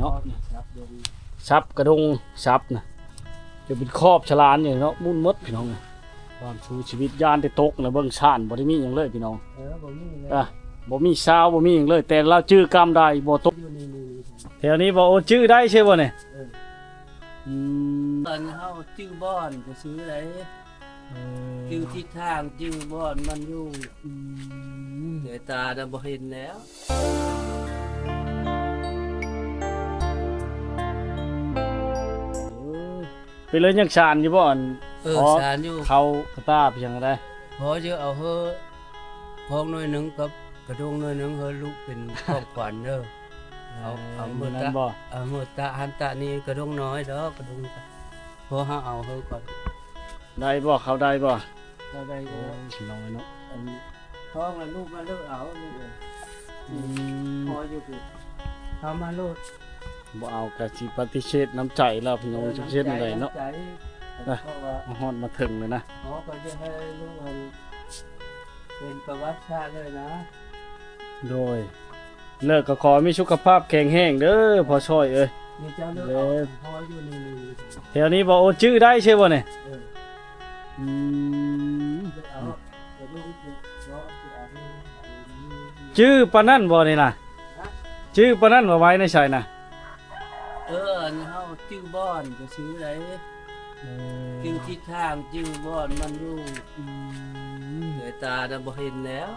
ເນາະ ສັບກະດົງສັບນະ ຈະເປັນຂອບສະຫຼານຢູ່ເນາະ ໝຸ່ນໝົດພີ່ນ້ອງ. ຄວາມສູ້ຊີວິດ ຢ້ານແຕ່ຕົກນະ ເບິ່ງຊານບໍ່ໄດ້ມີຫຍັງເລີຍພີ່ນ້ອງ. ເອີ ບໍ່ມີເລີຍ ອ່ະ ບໍ່ມີຊາວ ບໍ່ມີຫຍັງເລີຍ ແຕ່ລາວຈື່ກຳໄດ້ ບໍ່ຕົກ. ຢູ່ນີ້ໆໆ ແຖວນີ້ບໍ່? ໂອ້ ຈື່ໄດ້ໃຊ່ບໍ່ນີ້? ເອີ ອືມ ອັນເຮົາຈື່ບ່ອນຊື່ໆໃດ. ເອີ ຈື່ທິດທາງ ຈື່ບ່ອນມັນຢູ່. ອືມ ສາຍຕານະບໍ່ເຫັນແລ້ວ. ເອີ ເປັນເລີຍ ຍັງສານຢູ່ບໍ່? ອັນ ເອີ ພໍສານຢູ່ ເຂົ້າກະຕ່າພຽງໃດ ພໍຢູ່. ເອົາເຮີ້ພອງໜ້ອຍໜຶ່ງກັບກະດົງໜ້ອຍໜຶ່ງ ເຮີ້ລູກເປັນຂອງຂວັນເດີ. ເອີ ເອົາ ເອົາເມີຕະ ເອົາເມີຕະຫັ້ນຕະນີ້ ກະດົງນ້ອຍດອກ ກະດົງ ພໍເຮົາເອົາເຮີ້ກ່ອນ. ໄດ້ບໍ່? ເຂົ້າໄດ້ບໍ່? ເຂົ້າໄດ້ຢູ່. ໂອ້ຍ ພີ່ນ້ອງເອີຍເນາະ ອັນ ທ້ອງລະລູກມາເລີກເອົາ. ອືມ ພໍຢູ່ ເຂົ້າມາໂລດ. ບໍ່ເອົາກະຊິປະຕິເສດນ້ຳໃຈລາວພີ່ນ້ອງ. ເອີ ປະຕິເສດແນວໃດເນາະ? ນະ ເພາະວ່າມາຮອດມາເຖິງເລີຍນະ. ອໍ ກໍຈະໃຫ້ລູກອັນ ເປັນປະຫວັດສາດເລີຍນະ. ໂດຍ ເລີກກໍຂໍມີສຸຂະພາບແຂງແຮງເດີພໍ່ຊ່ອຍເອີຍ. ນີ້ເຈົ້າເລີກເອົາ ພໍຢູ່ນີ້ໆ ແຖວນີ້ບໍ່? ໂອ້ ຈື່ໄດ້ໃຊ່ບໍ່ນີ້? ເອີ ອືມ ເລືອກເອົາ. ຈື່ປານນັ້ນບໍ່ນີ້ນະ? ຈື່ປານນັ້ນວ່າໄວ້ໃນໃສນະ? ເອີ ອັນເຮົາຈື່ບ່ອນຊື່ໆໃດ. ເອີ ຈື່ທິດທາງ ຈື່ບ່ອນມັນຢູ່. ອືມ ສາຍຕານະບໍ່ເຫັນແລ້ວ.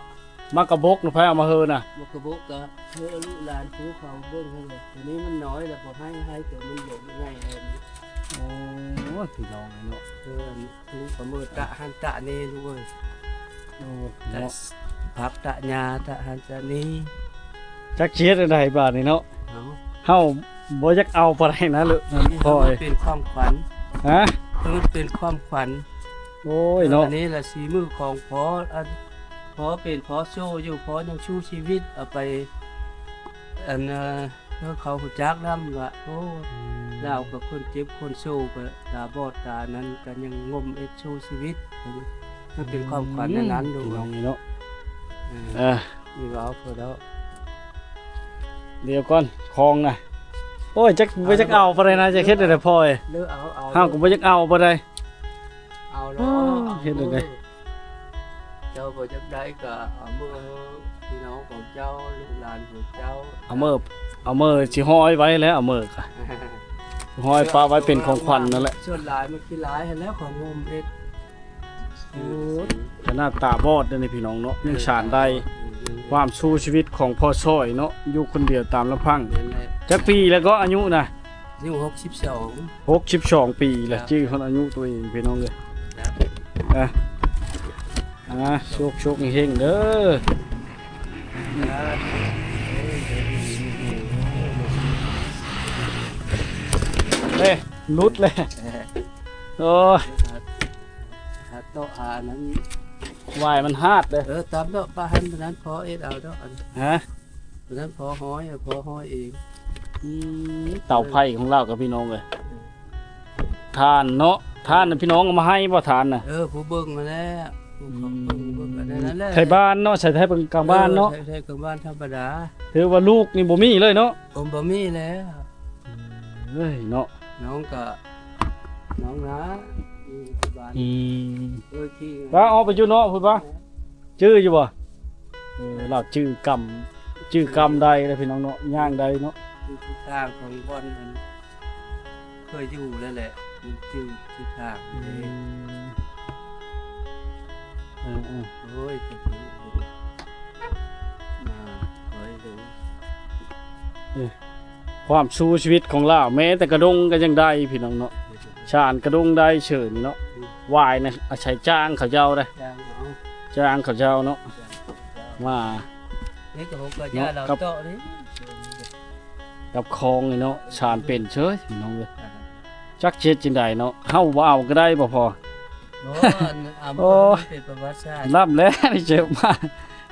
ໝາກກະບົກນະ ໃຜເອົາມາເຮີ້ນະ? ໝາກກະບົກກະເຮີ້ລູກຫຼານຜູ້ເຂົາເບິ່ງຫັ້ນແຫຼະ. ໂຕນີ້ມັນນ້ອຍແລ້ວ ບໍ່ໃຫ້ ໃຫ້ໂຕມັນໃຫຍ່ແລ້ວ. ໂອ້ຍ ພີ່ນ້ອງເອີຍເນາະ ເອີ ລູກກະເມີຕະຫັ້ນຕະນີ້ລູກເອີຍ. ໂອ້ ເນາະ ແຕ່ຜັກຕະຫຍ້າຕະຫັ້ນຕະນີ້. ຈັກຊິເຮັດແນວໃດບາດນີ້ເນາະ? ເອົາ ເຮົາບໍ່ຢາກເອົາປານໃດນະ ລູກ. ອັນນີ້ເຮົາເປັນຂອງຂວັນ. ຮະ? ເພິ່ນເປັນຂອງຂວັນ. ໂອ້ຍເນາະ ອັນນີ້ລະສີມືຂອງພໍ່. ອັນພໍ່ເປັນພໍ່ໂຊຢູ່ ພໍ່ຍັງສູ້ຊີວິດ. ເອົາໄປ ອັນ ເອີ ເຂົາຮູ້ຈັກນຳວ່າ ໂອ້ ອືມ ລາວກໍຄົນເຈັບຄົນໂຊ ກໍຕາບອດຕານັ້ນ ກໍຍັງງົມເອັດສູ້ຊີວິດ. ມັນເປັນຄວາມຂວັນ ອືມ ອັນນັ້ນ ພີ່ນ້ອງເນາະ. ເອີ ເອີ ນີ້ເວົ້າເພິ່ນແລ້ວ. ດຽວກ່ອນ ຂອງນະ ໂອ້ຍ ຈັກ ບໍ່ຈັກເອົາປານໃດນະ. ຈະເຮັດແນວໃດພໍ່ເອີຍ? ເລືອກເອົາ ເອົາ ເຮົາກໍບໍ່ຢາກເອົາປານໃດ. ເອົາເນາະ ເຮັດແນວໃດ? ເຈົ້າບໍ່ຢາກໄດ້ກໍເອົາເມີ ພີ່ນ້ອງຂອງເຈົ້າ ລູກຫຼານຂອງເຈົ້າ. ເອົາເມີ ເອົາເມີຊິຫ້ອຍໄວ້ແລ້ວ ເອົາເມີກະ ຫ້ອຍປະໄວ້ເປັນຂອງຂວັນນັ້ນແຫຼະ. ສ່ວນຫຼາຍມັນຂີ້ລາຍຫັ້ນແຫຼະ ຂອງງົມເອັດ. ໂອ້ຍ ຂະໜາດຕາບອດເດ້ນີ້ພີ່ນ້ອງເນາະ ຍັງສານໄດ້. ຄວາມສູ້ຊີວິດຂອງພໍ່ຊ່ອຍເນາະ ຢູ່ຄົນດຽວຕາມລຳພັງ. ແມ່ນແຫຼະ. ຈັກປີແລ້ວກໍອາຍຸນະ? ອາຍຸຫົກສິບສອງ. ຫົກສິບສອງປີແລ້ວ. ເຈົ້າ ຈື່ຮອດອາຍຸຕົວເອງພີ່ນ້ອງເອີຍ. ເອີ ອ່າ ໂຊກໆເຮງໆເດີ. ເອີ ຫຼຸດແລ້ວ. ໂອ້ຍ ຫາໂຕະຫານັ້ນ ຫວາຍມັນຫາດເດ້. ເອີ ຕາມເນາະ ປະຫັ້ນ ນັ້ນພໍເຮັດເອົາເນາະ. ຮະ? ນັ້ນພໍຮ້ອຍ ພໍຮ້ອຍເອງ. ອືມ ເຕົາໄຟຂອງລາວກັບພີ່ນ້ອງເອີຍ. ເອີ ຖ່ານເນາະ ຖ່ານນະ ພີ່ນ້ອງເອົາມາໃຫ້ບໍ່ ຖ່ານນະ? ເອີ ຜູ້ເບິ່ງຫັ້ນແຫຼະ ຜູ້ເຂົາເບິ່ງ ອືມ ເບິ່ງອັນນັ້ນແຫຼະ. ໄທບ້ານເນາະ ໃສ່ໄທເບິ່ງກາງບ້ານເນາະ. ເອີ ໃສ່ ໃສ່ກາງບ້ານທຳມະດາ. ຖືວ່າລູກນີ້ບໍ່ມີເລີຍເນາະ? ໂອ້ ບໍ່ມີແລ້ວ. ເອີຍເນາະ ນ້ອງກະ ນ້ອງນາ ຢູ່ທີ່ບ້ານ. ອືມ ເອີ ຂີ່ ວ່າອອກໄປຢູ່ເນາະ ພຸ້ນວ່າ ຈື່ຢູ່ບໍ່? ເອີ ລາວຈື່ກຳ ຈື່ກຳໄດ້ເດ້ພີ່ນ້ອງເນາະ ຍ່າງໄດ້ເນາະ. ຄືທາງຂອງບ່ອນມັນເຄີຍຢູ່ແລ້ວແຫຼະ ມັນຈື່ທິດທາງ. ອືມ ເອີໆ ໂອ້ຍ ມາ ຄອຍເດີ. ເອີ ຄວາມສູ້ຊີວິດຂອງລາວ ແມ້ແຕ່ກະດົງກໍຍັງໄດ້ພີ່ນ້ອງເນາະ. ສານກະດົງໄດ້ເສີນເນາະ. ອືມ ຫວາຍນະ ອາໄສຈ້າງເຂົາເຈົ້າເດ້ ຈ້າງເອົາ ຈ້າງເຂົາເຈົ້າເນາະ. ມາ ນີ້ກໍຫົກກະຢາເນາະ ລາວເຈາະນີ້ ກັບຂອງນີ້ເນາະ ສານເປັນເສີຍພີ່ນ້ອງເອີຍ. ຈັກຊິເຮັດຈັ່ງໃດເນາະ ເຮົາບໍ່ເອົາກໍໄດ້ບໍ່ພໍ. ໂອ້ ອັນ ເອົາ ໂອ້ ມັນເປັນປະຫວັດສາດ ລຳແລ້ວນີ້ເຈີມາ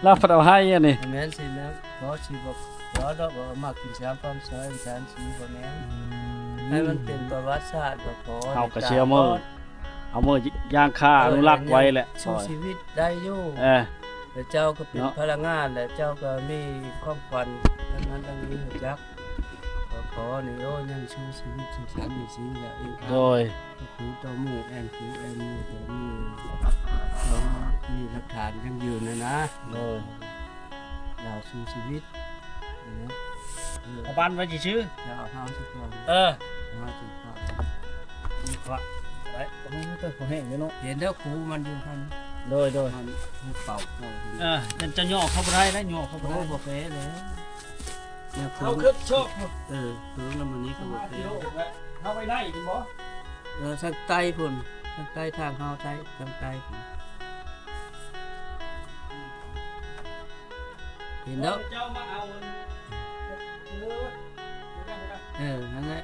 ລຳພັດເອົາໃຫ້ອັນນີ້. ແມ່ນຊິແມ່ນ ພໍຊິບໍ່ ພໍດອກວ່າມັກກິນຊາມຄວາມຊອຍ ຈານສີບໍ່ແມ່ນ. ອືມ ໃຫ້ມັນເປັນປະຫວັດສາດກໍພໍ. ເຮົາກໍຊິເອົາເມີ ເອົາເມີຢ່າງຄ່າອະນຸລັກໄວ້ແຫຼະ ເອີ ສູ້ຊີວິດໄດ້ຢູ່. ເອີ ແລະເຈົ້າກໍເປັນ ເນາະ ພະນັກງານ ແລະເຈົ້າກໍມີຄວາມຂວັນ ທັງນັ້ນທັງນີ້ຮູ້ຈັກ ກໍ ຂໍນີ້ ໂອ້ ຍັງສູ້ຊີວິດສູ້ສັນຢູ່ຊີ້ແຫຼະເອງ. ໂດຍ ຄູຕໍ່ໝູ່ ແອ່ນຄູແອ່ນໝູ່ ກໍມີ ມີຫຼັກຖານຢັ້ງຢືນນະນະ. ໂດຍ ລາວສູ້ຊີວິດ ເອີ ເອົາບ້ານໄວ້ຊື່ໆ ເຈົ້າເຮົາຊິກ່ອນ ເອີ ເຮົາຊິກ່ອນ ນີ້ຂະ ໄດ້ ໂອ້ ແຫ້ງເດ້ເນາະ ເຫັນແລ້ວຄູມັນຢູ່ຫັ້ນ. ໂດຍໆ ມັນເປົ່າ ເອີ ເຈົ້າຍໍ້ເຂົາບໍ່ໄດ້ ຍໍ້ເຂົາບໍ່ໄດ້ ບໍ່ເປແລ້ວ. ເອົາເຄື່ອງຊອກ ເອີ ເຄື່ອງລະມື້ນີ້ກໍບໍ່ເປ ເຮົາໄປໄດ້ພຸ້ນບໍ່? ເອີ ທາງໃຕ້ພຸ້ນ ທາງໃຕ້ທາງເຮົາໃຕ້ ທາງໃຕ້ພຸ້ນ ເຫັນແລ້ວ ເຈົ້າມາເອົາ ເອີ ເອີ ນັ້ນແຫຼະ.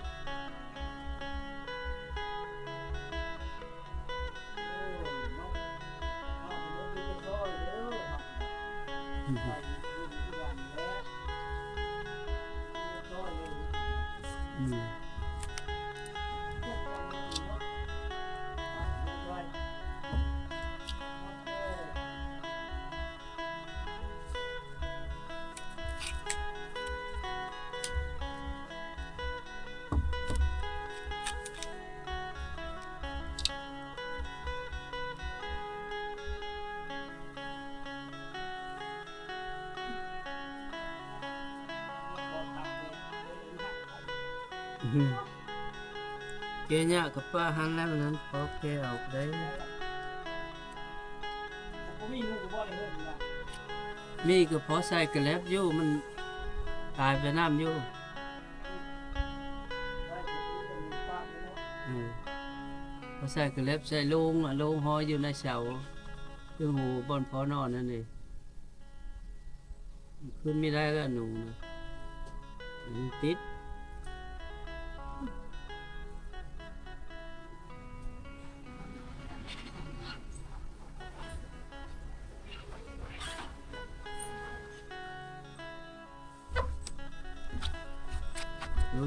ແກ່ຍາກະປະຫັ້ນແຫຼະ ມັນນັ້ນ ພໍແກ່ເອົາໄດ້. ມີກະພໍໃສ່ກະແລັບຢູ່ ມັນຕາຍໄປນຳຢູ່. ເອີ ພໍໃສ່ກະແລັບ ໃສ່ໂລງ ໂລງຫ້ອຍຢູ່ໃນເສົາ ຄືຫູບ່ອນພໍ່ນອນຫັ້ນເດ. ຂຶ້ນບໍ່ໄດ້ແລ້ວໜູນະ ມັນຕິດ.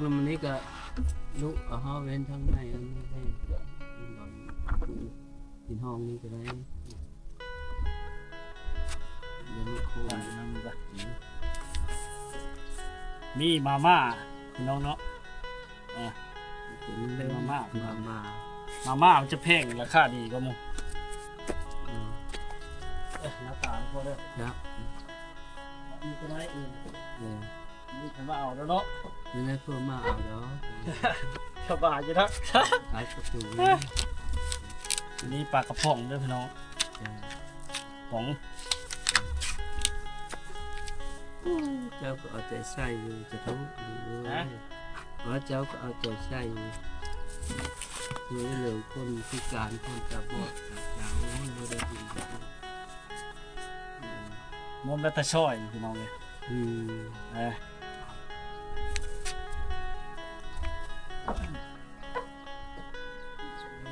ລົງມານີ້ກະລຸເອົາເຮົາເຫັນທາງໃນອັນນີ້ໃຫ້ ກິນຫ້ອງນີ້ກະໄດ້. ມີມາມ່າພີ່ນ້ອງເນາະ ອ່າ ມາມ່າ ມາມ່າ ມາມ່າມັນຈະແພງ ລາຄາດີກວ່າໝູ່. ອືມ ເອີ ໜ້າຕາມັນພໍເດີ ເນາະ ມີຕົວໃດອີກ ເອີ ມີໃຜມາເອົາແລ້ວເນາະ ມີແຕ່ເພິ່ນມາເອົາດອກ ສະບາຍຢູ່ດອກ ຂາຍປະຕູ ອັນນີ້ປາກະປ໋ອງເດີພີ່ນ້ອງ ປ໋ອງ ເຈົ້າກະເອົາໃຈໃສ່ຢູ່ ຈະທຸກ ຮະ ວ່າເຈົ້າກະເອົາໃຈໃສ່ຢູ່ ຊ່ວຍເຫຼືອຄົນພິການ ຄົນຕາບອດ ຕາຈາງ ໂອ້ຍ ບໍ່ໄດ້ດີ. ໝົດແລ້ວແຕ່ຊ່ອຍພີ່ນ້ອງເອີຍ ອືມ ເອີ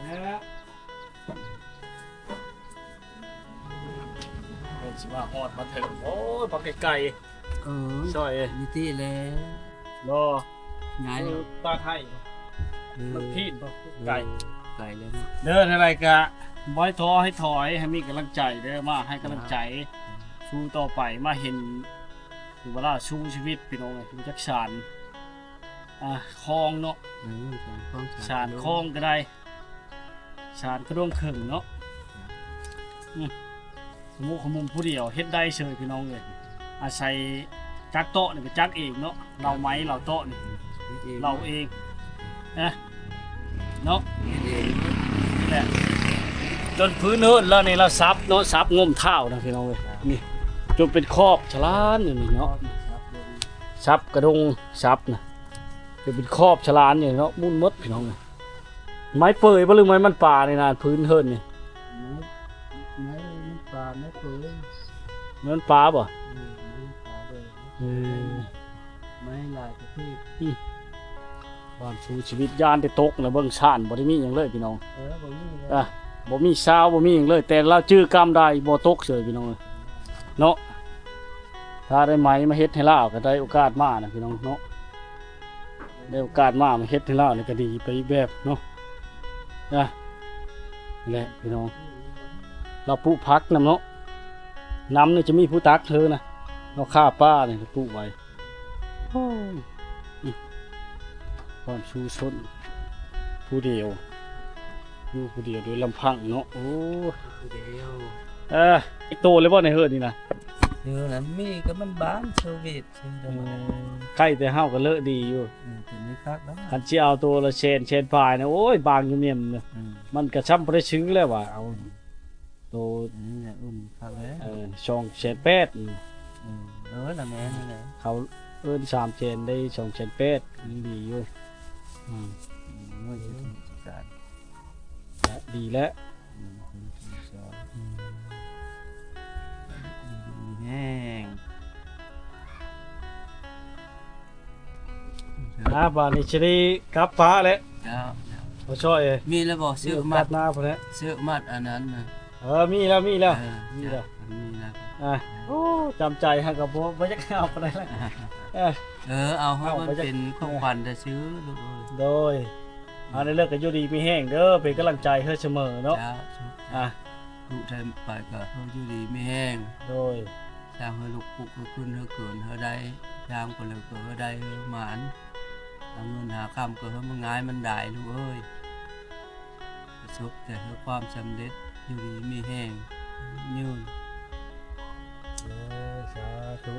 ແລ້ວ ເພິ່ນຊິມາຮອດມາເຖິງ ໂອ້ຍ ມາໄກໆ ເອີ ຊ່ອຍເອີຍ ມີຕິແລ້ວ ບໍ່ ຍ້າຍ ເອີ ປາໄທ ເອີ ມັນພີດບໍ່ ເອີ ໄກ ໄກແລ້ວເນາະ ເດີ ແນວໃດກະບໍ່ໃຫ້ທໍ້ໃຫ້ຖອຍ ໃຫ້ມີກຳລັງໃຈເດີ ມາໃຫ້ກຳລັງໃຈ ອ່າ ສູ້ຕໍ່ໄປ ມາເຫັນ ຖືວ່າລາວສູ້ຊີວິດພີ່ນ້ອງເອີຍ ຮູ້ຈັກສານ ອ່າ ຄອງເນາະ ເອີ ສານຄອງ ສານຄອງກະໄດ້ ສານກະດວງເຄິ່ງເນາະ ອືມ ຂະມຸກຂະມຸມຜູ້ດຽວເຮັດໄດ້ເຊີຍພີ່ນ້ອງເອີຍ ອາໄສຈັກເຕາະນີ້ກະຈັກເອງເນາະ ເລົາໄມ້ເລົາເຕາະນີ້ ເຮັດເອງ ເລົາເອງ ນະ ເນາະ ເຮັດເອງ ນີ້ແຫຼະ ຈົນພື້ນເຮືອນລາວນີ້ລາວສັບເນາະ ສັບງົມທ້າວນະພີ່ນ້ອງເອີຍ ນີ້ ຈົນເປັນຂອບສະຫຼານຢູ່ນີ້ເນາະ ສັບກະດົງສັບນະ ຈະເປັນຂອບສະຫຼານຢູ່ເນາະ ໝຸ່ນໝົດພີ່ນ້ອງເອີຍ ໄມ້ເປີຍບໍ່ ຫຼືໄມ້ມັນປ່ານີ້ນະ ພື້ນເຮືອນນີ້ ໄມ້ ໄມ້ມັນປ່າ ໄມ້ເປີຍ ມັນປ່າບໍ່ ເອີ ໄມ້ມັນປ່າເລີຍ ເອີ ໄມ້ຫຼາຍປະເພດ ອືມ ບ້ານສູ້ຊີວິດ ຢ້ານແຕ່ຕົກນະ ເບິ່ງຊານບໍ່ໄດ້ມີຫຍັງເລີຍພີ່ນ້ອງ ເອີ ບໍ່ມີເລີຍ ອ່າ ບໍ່ມີຊາວ ບໍ່ມີຫຍັງເລີຍ ແຕ່ລາວຈື່ກຳໄດ້ ບໍ່ຕົກເຊີຍພີ່ນ້ອງເອີຍ ເນາະ ຖ້າໄດ້ໄມ້ມາເຮັດໃຫ້ລາວ ກະໄດ້ໂອກາດມານະພີ່ນ້ອງເນາະ ໄດ້ໂອກາດມາ ມາເຮັດໃຫ້ລາວນີ້ກະດີໄປອີກແບບເນາະ ນະ ແຫຼະພີ່ນ້ອງ ລາວປູກຜັກນຳເນາະ ນຳນີ້ຈະມີຜູ້ຕັກເທີນະ ເຮົາຂ້າປ່ານີ້ປູກໄວ້ ໂອ້ຍ ອືມ ຄວາມສູ້ຊົນ ຜູ້ດຽວ ຢູ່ຜູ້ດຽວໂດຍລຳພັງເນາະ. ໂອ້ ຜູ້ດຽວ ເອີ ຈັກໂຕແລ້ວບໍ່ໃນເຮືອນນີ້ນະ? ເອີ ນະ ມີກໍມັນບ້ານໂຊເວດຊື່ ເອີ ໄຄແຕ່ເຮົາກໍເລີະດີຢູ່. ອືມ ຕົວນີ້ຄັກນະ ຄັນຊິເອົາໂຕລະແສນ ແສນປາຍນະ ໂອ້ຍ ບາງຢູ່ມຽມນະ. ອືມ ມັນກໍຊ່ຳບໍ່ໄດ້ຊື້ແລ້ວວ່າ ເອົາ ອືມ ໂຕ ອືມ ອືມ ຄັກແລ້ວ ເອີ ສອງແສນແປດ. ອືມ ເອີ ລະແມ່ນແຫຼະ ເຂົາເອີ້ນສາມແສນ ໄດ້ສອງແສນແປດ ຍັງດີຢູ່. ອືມ ອືມ ໂອ້ຍ ສະກາດ ລະດີແລ້ວ. ອືມ ອືມ ແຮງ ອ່າ ບາດນີ້ຊິໄດ້ກັບຟ້າແລ້ວ. ເຈົ້າ ພໍ່ຊ່ອຍເອີຍ ມີແລ້ວບໍ່? ຊື້ມັດ ໂອກາດໜ້າພຸ້ນແຫຼະ ຊື້ມັດອັນນັ້ນນະ. ເອີ ມີແລ້ວ ມີແລ້ວ ເອີ ມີແລ້ວ ເຈົ້າ ມີແລ້ວ. ອ່າ ໂອ້ ຈຳໃຈ ຫາກະບໍ່ ບໍ່ຢາກເອົາປານໃດແຫຼະ. ເອີ ເອີ ເອົາໃຫ້ມັນເປັນຂອງຂວັນຊື່ລູກເອີຍ. ໂດຍ ອືມ ເອົາ ໃນເລີກກໍຢູ່ດີມີແຮງເດີ ເປັນກຳລັງໃຈໃຫ້ສະເໝີເນາະ. ເຈົ້າ ອ່າ ລູກໄດ້ໄປກໍຢູ່ດີມີແຮງ. ໂດຍ ຢາກໃຫ້ລູກປຸກໃຫ້ຂຶ້ນໃຫ້ເກີນໃຫ້ໄດ້ ຢ່າງໄປເລີຍກໍໃຫ້ໄດ້ໃຫ້ໝານ ຫາເງິນຫາຄຳກໍໃຫ້ມັນງ່າຍມັນດາຍລູກເອີຍ. ປະສົບແຕ່ໃຫ້ຄວາມສຳເລັດ ຢູ່ດີມີແຮງ ຍືນ. ໂອ້ຍ ສາທຸ.